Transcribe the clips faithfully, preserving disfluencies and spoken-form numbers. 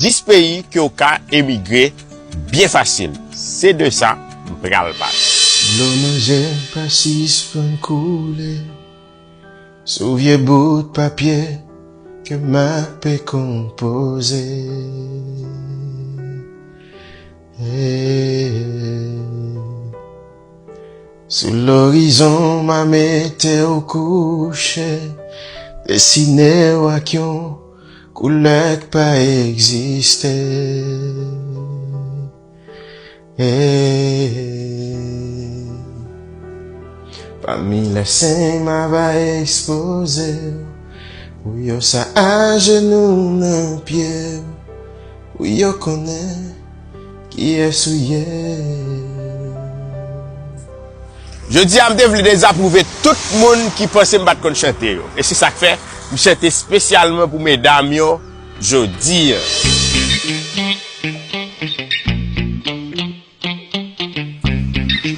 dis peyi ke w ka emigre byen fasil. Se de sa m pral pale. Dlo nan je m pa sispann koule. Sou vye bout papye ke m ape konpoze. Hey. Sou lorizon m a mete w kouche, desine w ak yon koulè k pa egziste. Hey. Pami lè sen m a va ekspoze w, pou yo sa ajenou nan pye w, pou yo konnen kiyès ou ye. Jodi a, m te vle dezapwouve tout moun ki panse m pa t konn chante yo. E se sa k fè m chante espesyalman pou medam yo jodi a.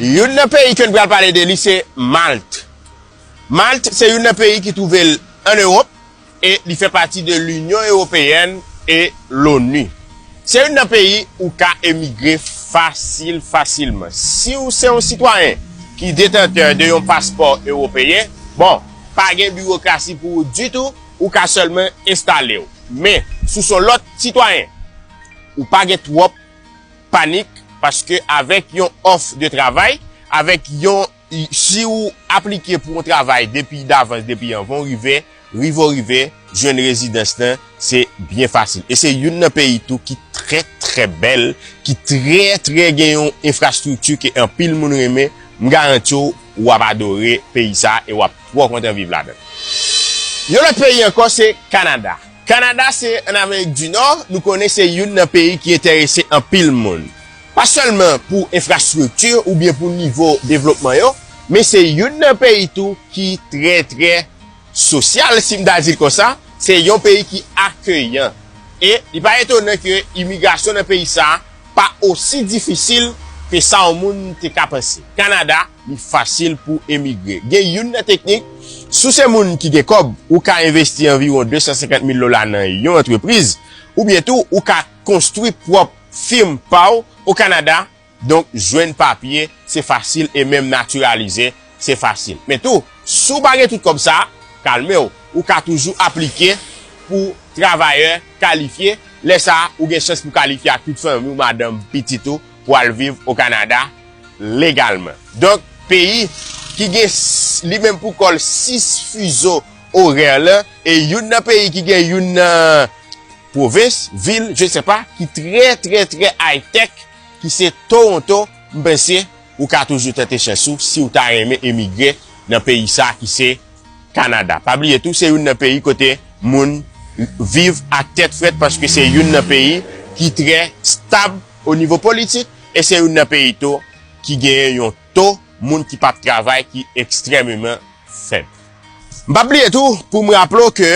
Youn nan peyi ke n pral pale de li se Malt. Malt se youn nan peyi ki twouve l ann Ewòp e li fè pati de Linyon Ewopeyèn e Loni. Se youn nan peyi ou ka emigre fasil, fasilman. Si w se yon sitwayen ki detantè de yon paspò ewopeyen, bon, pa gen biwokrasi pou ou ditou, ou ka sèlman enstale w. Men, si w se yon lòt sitwayen, ou pa gen twòp panik, paske avèk yon òf de travay, avèk yon, si w aplike pou yon travay depi davans, depi anvan w rive, rive w rive jwenn rezidans lan, se byen fasil. E se youn nan peyi tou ki trè, trè bèl, ki trè, trè gen yon enfrastrikti ke anpil moun renmen. M garanti w, w ap adore peyi sa e w ap twò kontan viv ladan l. Yon lòt peyi ankò, se Kanada. Kanada se ann Amerik di Nò, nou konnen se youn nan peyi ki enterese anpil moun. Pa sèlman pou enfrastrikti oubyen pou nivo devlopman yo, men se youn nan peyi tou ki trè, trè sosyal, si m ta di l konsa, se yon peyi ki akeyan. E li pa etonan ke imigrasyon nan peyi sa a pa osi difisil ke sa yon moun te ka panse. Kanada, li fasil pou emigre. Gen youn nan teknik, si w se moun ki gen kòb, ou ka envesti anviwon de san senkant mil dola nan yon antrepriz, oubyen tou, ou ka konstwi pwòp fim pa w o Kanada. Donk, jwenn papye, se fasil, e menm natiralize, se fasil. Men tou, si w pa gen tout kòb sa a, kalme w, ou ka toujou aplike pou travayè kalifye. Lè sa a, ou gen chans pou kalifye ak tout fanmi w, madanm, pitit ou, pou al viv o Kanada legalman. Donk, peyi ki gen s-, li menm pou kò l sis fizo orè lan, e youn nan peyi ki gen youn nan pwovens, vil, je sais pas, ki trè, trè, trè high-tech, ki se Toronto, m panse ou ka toujou tante chans ou si w ta renmen emigre nan peyi sa ki se Kanada. Pa bliye tou, se youn nan peyi kote moun viv ak tèt frèt paske se youn nan peyi ki trè stab o nivo politik e se youn nan peyi tou ki genyen yon to moun ki p ap travay ki ekstrèmeman fèb. M p ap bliye tou pou m raple w ke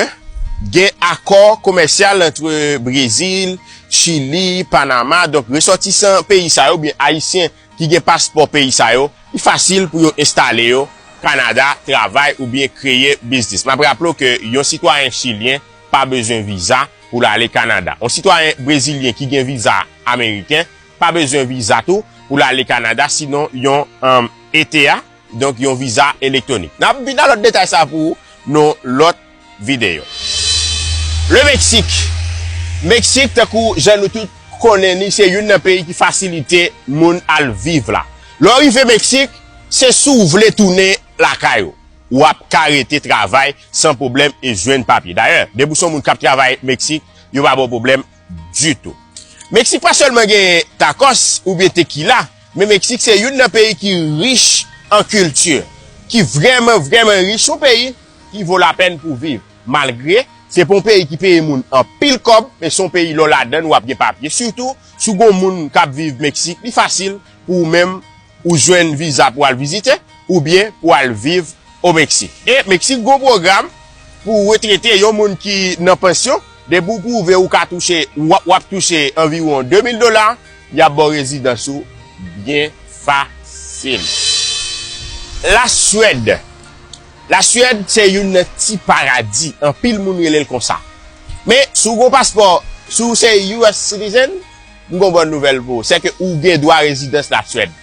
gen akò komèsyal antre Brezil, Chili, Panama, donk resòtisan peyi sa yo oubyen Ayisyen ki gen paspò peyi sa yo, li fasil pou yo enstale yo Kanada, travay oubyen kreye biznis. M ap raple w ke yon sitwayen chilyen pa bezwen viza pou l ale Kanada. Yon sitwayen brezilyen ki gen viza ameriken pa bezwen viza tou pou l ale Kanada, sinon yon, um, E T A, donk yon viza elektwonik. N ap vin nan lòt detay sa pou ou nan lòt videyo. Le Meksik. Meksik, tankou jan nou tout konnen li, se youn nan peyi ki fasilite moun al viv la. Lè w rive Meksik, se si w vle tounen lakay ou. W ap ka rete travay san pwoblèm e jwenn papye. Dayè, depi w se yon moun k ap travay Meksik, yo pa ba w pwoblèm ditou. Meksik pa sèlman gen takòs oubyen tekila, men Meksik se youn nan peyi ki rich an kilti, ki vrèman, vrèman rich. Se yon peyi ki vo lapèn pou viv. Malgre se pa yon peyi ki peye moun anpil kòb, men se yon peyi lè w ladan l, w ap gen papye. Sitou, si w gon moun k ap viv Meksik, li fasil pou ou menm ou jwenn viza pou al vizite oubyen pou al viv o Meksik. E Meksik gon pwogram pou retrete, yon moun ki nan pansyon, depi w pwouve ou ka touche, w ap, w ap touche anviwon de mil dola, y ap ba w rezidans ou byen fasil. Laswèd. Laswèd se youn nan ti paradi, anpil moun rele l konsa. Men, si w gon paspò Si w se U S citizen, m gon bòn nouvèl pou ou. Se ke ou gen dwa rezidans Laswèd.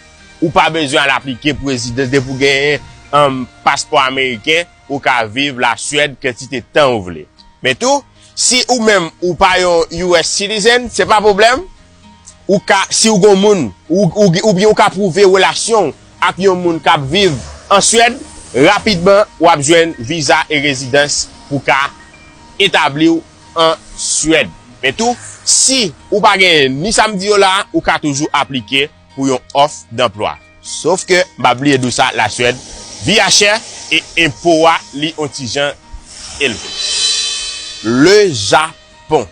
Ou pa bezwen al aplike pou rezidans depi w genyen, um, paspò ameriken, ou ka viv Laswèd kantite tan ou vle. Men tou, si ou menm ou pa yon U S citizen, se pa pwoblèm. Ou ka, si w gon moun, ou, ou, oubyen ou ka pwouve relasyon w ak yon moun k ap viv an Swèd, rapidman w ap jwenn viza e rezidans pou ka etabli w an Swèd. Men tou, si ou pa genyen ni sa m di yo la a, ou ka toujou aplike pou yon òf danplwa. Sof ke, m pa bliye di w sa, Laswèd, vi a chè e enpo a, li on ti jan elve. Le Japon.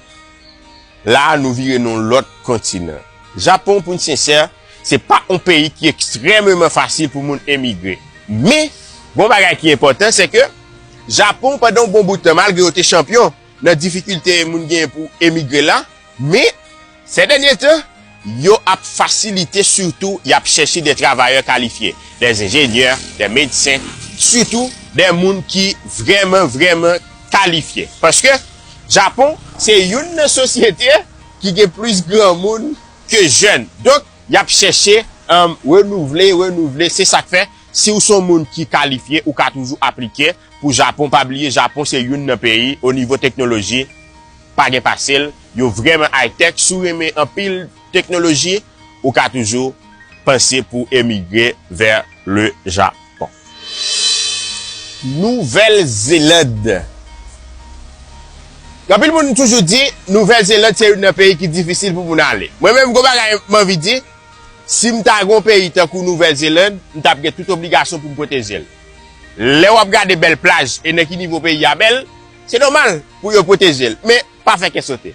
La a, nou vire nan yon lòt kontinan. Japon, pou n sensè, se pa yon peyi ki ekstrèmeman fasil pou moun emigre. Men, gon bagay ki enpòtan, se ke Japon, pandan yon bon bout tan, malgre yo te chanpyon nan difikilte moun genyen pou emigre la, men, sè dènye tan, yo ap fasilite, sitou, y ap chèche de travayè kalifye, de enjenyè, de medsen, sitou, de moun ki vrèman, vrèman kalifye. Paske Japon, se youn nan sosyete ki gen plis granmoun ke jèn. Donk, y ap chèche, um, renouvle, renouvle. Se sa k fè, si w se yon moun ki kalifye, ou ka toujou aplike pou Japon. Pa bliye, Japon se youn nan peyi, o nivo teknoloji, pa gen pase l. Yo vrèman high-tech. Si w renmen anpil teknoloji, ou ka toujou panse pou emigre vè le Japon. Nouvèl Zeland. Anpil moun toujou di, Nouvèl Zeland se youn nan peyi ki difisil pou moun ale. Mwen menm, gon bagay m anvi di, si m ta gon peyi tankou Nouvèl Zeland, m t ap gen tout obligasyon pou m pwoteje l. Lè w ap gade bèl plaj e nan ki nivo peyi a bèl, se nòmal pou yo pwoteje l. Men, pa fè kè sote.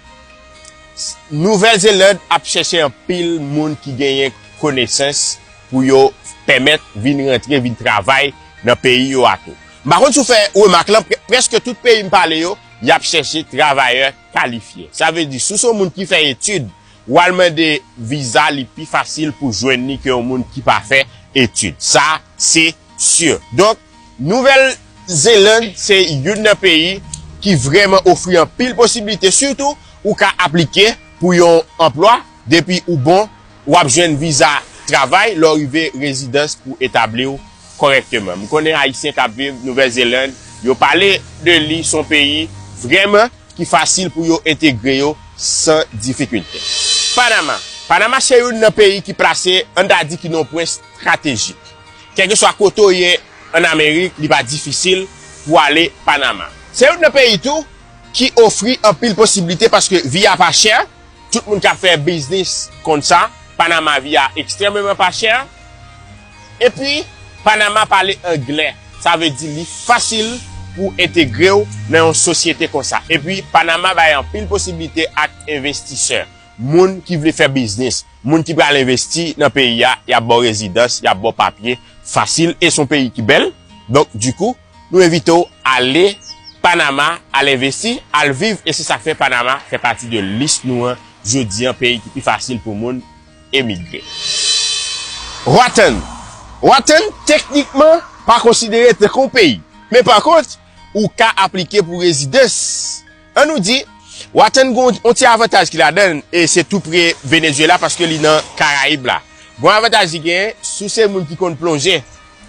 Nouvèl Zeland ap chèche anpil moun ki genyen konesans pou yo pèmèt vin rantre, vin travay nan peyi yo a tou. M pa konn si w fè remak lan, prè-, prèske tout peyi m pale yo, y ap chèche travayè kalifye. Sa vle di, si w se yon moun ki fè etid, w al mande viza, li pi fasil pou jwenn li ke yon moun ki pa fè etid. Sa, se si. Donk, Nouvèl Zeland se youn nan peyi ki vrèman ofri anpil posiblite, sitou ou ka aplike pou yon anplwa, depi ou bon, w ap jwenn viza travay lè w rive rezidans pou etabli w kòrèkteman. M konnen Ayisyen k ap viv Nouvèl Zeland, yo pale de li, se yon peyi vrèman ki fasil pou yo entegre yo san difikilte. Panama. Panama se youn nan peyi ki plase, ann ta di ki nan yon pwen estratejik. Kèlkeswa kote w ye ann Amerik, li pa difisil pou ale Panama. Se youn nan peyi tou ki ofri anpil posiblite paske vi a pa chè. Tout moun k ap fè biznis konn sa. Panama, vi a ekstrèmeman pa chè. Epi, Panama pale anglè. Sa vle di li fasil pou entegre w nan yon sosyete konsa. Epi, Panama bay anpil posiblite ak envestisè. Moun ki vle fè biznis, moun ki pral envesti nan peyi a, y ap ba w rezidans, y ap ba w papye fasil e se yon peyi ki bèl. Donk, dikou, nou envite w ale Panama, al envesti, al viv, e se sa k fè Panama fè pati de lis nou an jodi an, peyi ki pi fasil pou moun emigre. Roatan. Roatan, teknikman, pa konsidere tankou yon peyi. Men pa kont, ou ka aplike pou rezidans. Ann nou di, Roatan gon yon ti avantaj ki ladan l, e se tou pre Venezuela paske li nan Karayib la. Gon avantaj li genyen, si w se moun ki konn plonje,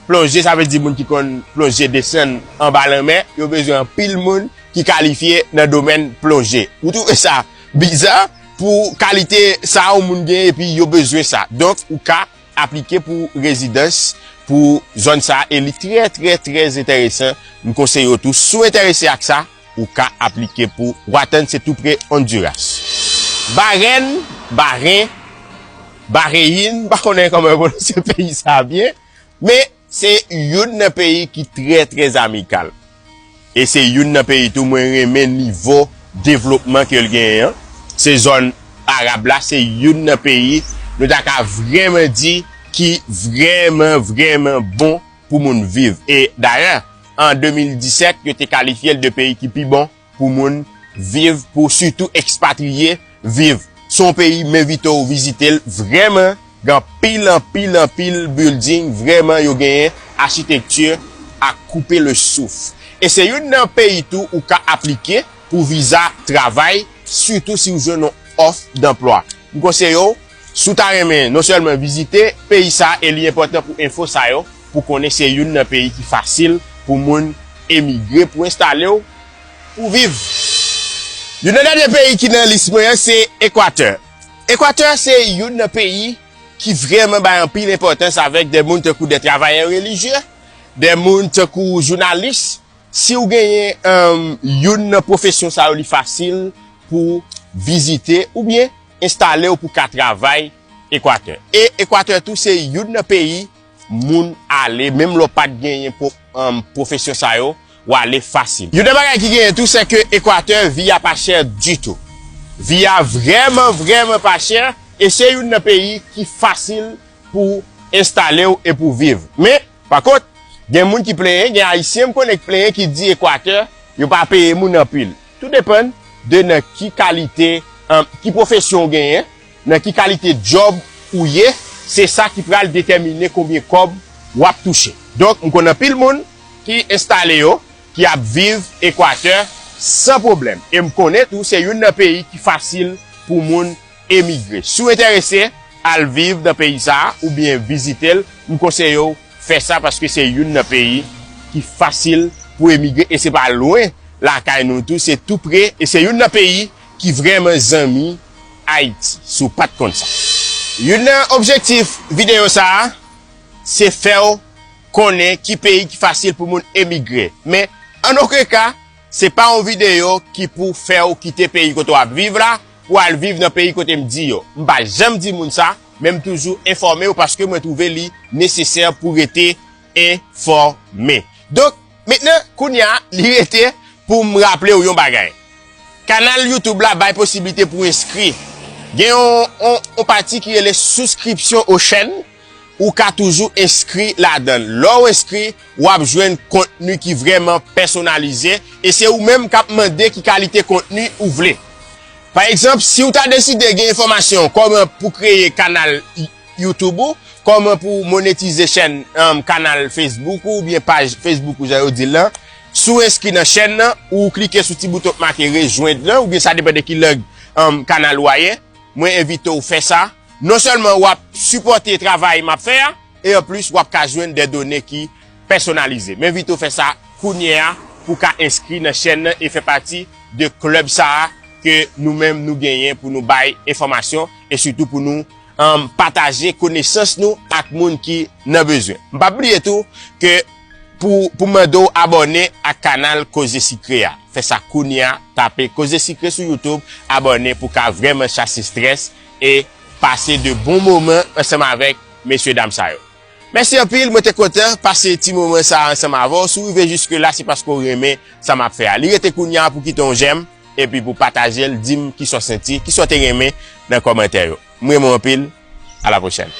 plonje, sa vle di moun ki konn plonje, desann anba lanmè, yo bezwen anpil moun ki kalifye nan domèn plonje. Ou twouve sa biza pou kalite sa yon moun genyen epi yo bezwen sa. Donk, ou ka aplike pou rezidans pou zòn sa a, e li trè, trè, trè enteresan. M konseye w tou, si w enterese ak sa, ou ka aplike pou Roatan, se tou pre Honduras. Bahrein, Bahrein, Bahrein, m pa konnen kòman yo pwononse peyi sa a byen, men se youn nan peyi ki trè, trè amikal. E se youn nan peyi tou mwen renmen nivo devlopman ke l genyen an. Se zòn arab la, se youn nan peyi nou ta ka vrèman di ki vrèman, vrèman bon pou moun viv. E dayè, an de mil disèt, yo te kalifye l de peyi ki pi bon pou moun viv, pou sitou ekspatriye viv. Se yon peyi m envite w vizite l vrèman, gen anpil, anpil, anpil building, vrèman yo genyen achitekti a koupe le souf. E se youn nan peyi tou ou ka aplike pou viza travay, sitou si w jwenn yon òf danplwa. M konseye w, si w ta renmen non sèlman vizite peyi sa a, e li enpòtan pou enfo sa yo, pou konnen se youn nan peyi ki fasil pou moun emigre, pou enstale w, pou viv. Youn nan dènye peyi ki nan lis mwen an, se Ekwatè. Ekwatè se youn nan peyi ki vrèman bay anpil enpòtans avèk de moun tankou de travayè relijye, de moun tankou jounalis. Si w genyen, um, youn nan pwofesyon sa yo, li fasil pou vizite oubyen enstale w pou ka travay Ekwatè. E Ekwatè tou se youn nan peyi moun ale, menm lè w pa t genyen pwo-, um, pwofesyon sa yo, w ale fasil. Youn nan bagay ki genyen tou, se ke Ekwatè, vi a pa chè ditou. Vi a vrèman, vrèman pa chè, e se youn nan peyi ki fasil pou enstale w e pou viv. Men, pa kont, gen moun ki plenyen, gen Ayisyen m konnen k plenyen ki di Ekwatè, yo pa peye moun anpil. Tou depann de nan ki kalite, um, ki pwofesyon w genyen, nan ki kalite djòb ou ye, se sa ki pral detèmine konbyen kòb w ap touche. Donk, m konn anpil moun ki enstale yo, ki ap viv Ekwatè san pwoblèm. E m konnen tou, se youn nan peyi ki fasil pou moun emigre. Si w enterese al viv nan peyi sa a oubyen vizite l, m konseye w fè sa paske se youn nan peyi ki fasil pou emigre e se pa lwen lakay nou tou, se tou pre e se youn nan peyi ki vrèman zanmi Ayiti, si w pa t konn sa. Youn nan objektif videyo sa a, se fè w konnen ki peyi ki fasil pou moun emigre. Men, an okenn ka, se pa yon videyo ki pou fè w kite peyi kote w ap viv la, pou al viv nan peyi kote m di yo. M pa janm di moun sa, men m toujou enfòme w paske mwen twouve li nesesè pou rete enfòme. Donk, mentnan, kounye a, li rete pou m raple w yon bagay. Kanal YouTube la bay posiblite pou enskri. Gen yon, yon, yon pati ki rele souskripsyon o chèn, ou ka toujou enskri ladan l. Lè w enskri, w ap jwenn kontni ki vrèman pèsonalize, e se ou menm k ap mande ki kalite kontni ou vle. Pa egzanp, si w ta deside gen enfòmasyon kòman pou kreye kanal YouTube ou, kòman pou monetize chèn, um, kanal Facebook ou, oubyen paj Facebook ou, jan yo di l lan. Si w enskri nan chèn nan, ou klike sou ti bouton k make rejwenn lan, oubyen sa depann de ki lang, um, kanal ou a ye, mwen envite w fè sa. Non sèlman w ap sipòte travay m ap fè a, e anplis w ap ka jwenn de done ki pèsonalize. M envite w fè sa kounye a pou w ka enskri nan chèn nan e fè pati de klèb sa a ke nou menm nou genyen pou nou bay enfòmasyon e sitou pou nou, um, pataje konesans nou ak moun ki nan bezwen. M p ap bliye tou ke pou, pou mande w abòne ak kanal Koze Sikre a. Fè sa kounye a, tape Koze Sikre sou YouTube, abòne pou w ka vrèman chase estrès e pase de bon moman ansanm avèk mesye dam sa yo. Mèsi anpil, mwen te kontan pase ti moman sa a ansanm avè w. Si w rive jiske la, se paske w renmen sa m ap fè a. Li rete kounye a pou kite yon jèm, epi pou pataje l, di m kisa w santi, kisa w te renmen nan kòmantè yo. M renmen w anpil. A la pwochèn.